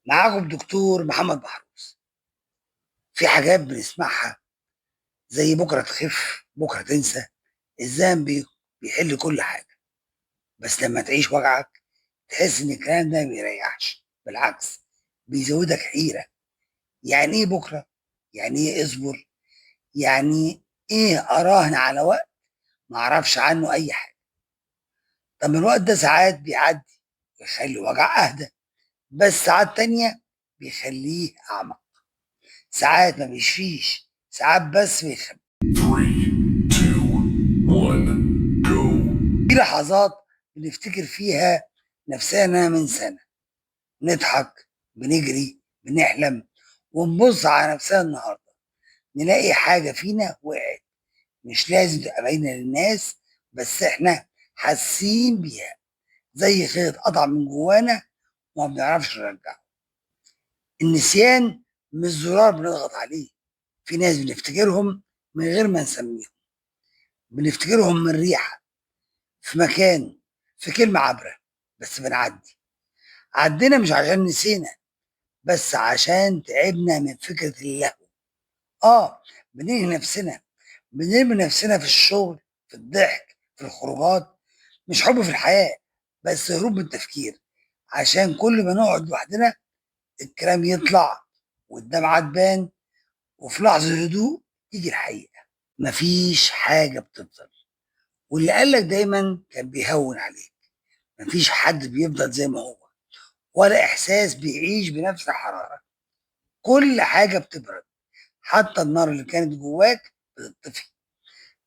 معاكم دكتور محمد محروس. في حاجات بنسمعها زي بكرة تخف، بكرة تنسى. الزمن بيحل كل حاجة، بس لما تعيش وجعك تحس إن الكلام ده ما بيريحش، بالعكس بيزودك حيرة. يعني إيه بكرة؟ يعني إيه اصبر؟ يعني إيه أراهن على وقت ما أعرفش عنه أي حاجة؟ طب الوقت ده ساعات بيعدي يخلي الوجع أهدى، بس ساعات تانية بيخليه أعمق. ساعات ما بيشفيش، ساعات بس بيخبي. 3, 2, 1, go. في لحظات بنفتكر فيها نفسنا من سنة، نضحك، بنجري، بنحلم، ونبص على نفسنا النهاردة نلاقي حاجة فينا وقعت. مش لازم تبقى باينة للناس، بس احنا حاسين بيها، زي خيط قطع من جوانا وما بنعرفش نرجعه. النسيان مش زرار بنضغط عليه. في ناس بنفتكرهم من غير ما نسميهم، بنفتكرهم من ريحة، في مكان، في كلمة عبرة، بس بنعدي. عدينا مش عشان نسينا، بس عشان تعبنا من فكرة اللهو. بننهي نفسنا، بنرمي نفسنا في الشغل، في الضحك، في الخروجات، مش حب في الحياة، بس هروب من التفكير. عشان كل ما نقعد لوحدنا الكلام يطلع والدمعة تبان، وفي لحظة هدوء تيجي الحقيقة. مفيش حاجة بتفضل، واللي قالك دايما كان بيهون عليك. مفيش حد بيفضل زي ما هو، ولا إحساس بيعيش بنفس الحرارة. كل حاجة بتبرد، حتى النار اللي كانت جواك بتطفي،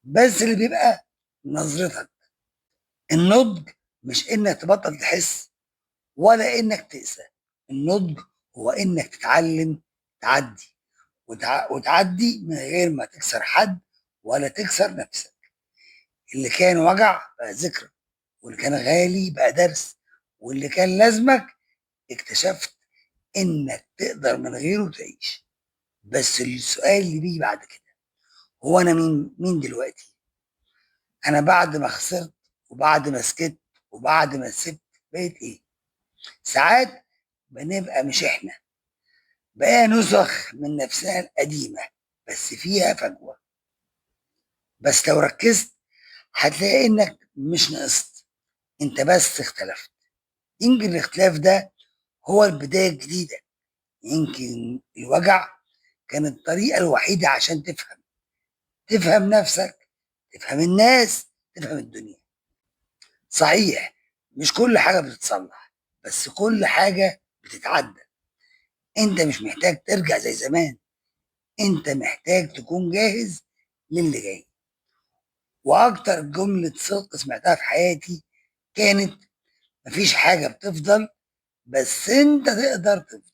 بس اللي بيبقى نظرتك. النضج مش إنك تبطل تحس ولا إنك تقسى، النضج هو إنك تتعلم تعدي وتعدي من غير ما تكسر حد ولا تكسر نفسك. اللي كان وجع بقى ذكرى، واللي كان غالي بقى درس، واللي كان لازمك اكتشفت انك تقدر من غيره تعيش. بس السؤال اللي بيجي بعد كده، هو انا مين دلوقتي؟ انا بعد ما خسرت، وبعد ما سكت، وبعد ما سبت، بقيت ايه؟ ساعات بنبقى مش احنا، بقى نسخ من نفسنا القديمة بس فيها فجوة. بس لو ركزت هتلاقي انك مش نقصت، انت بس اختلفت. يمكن الاختلاف ده هو البداية الجديدة. يمكن الوجع كان الطريقة الوحيدة عشان تفهم، تفهم نفسك، تفهم الناس، تفهم الدنيا. صحيح مش كل حاجة بتتصلح، بس كل حاجة بتتعدى. انت مش محتاج ترجع زي زمان، انت محتاج تكون جاهز للي جاي. واكتر جملة صدق سمعتها في حياتي كانت: مفيش حاجة بتفضل، بس انت تقدر تفضل.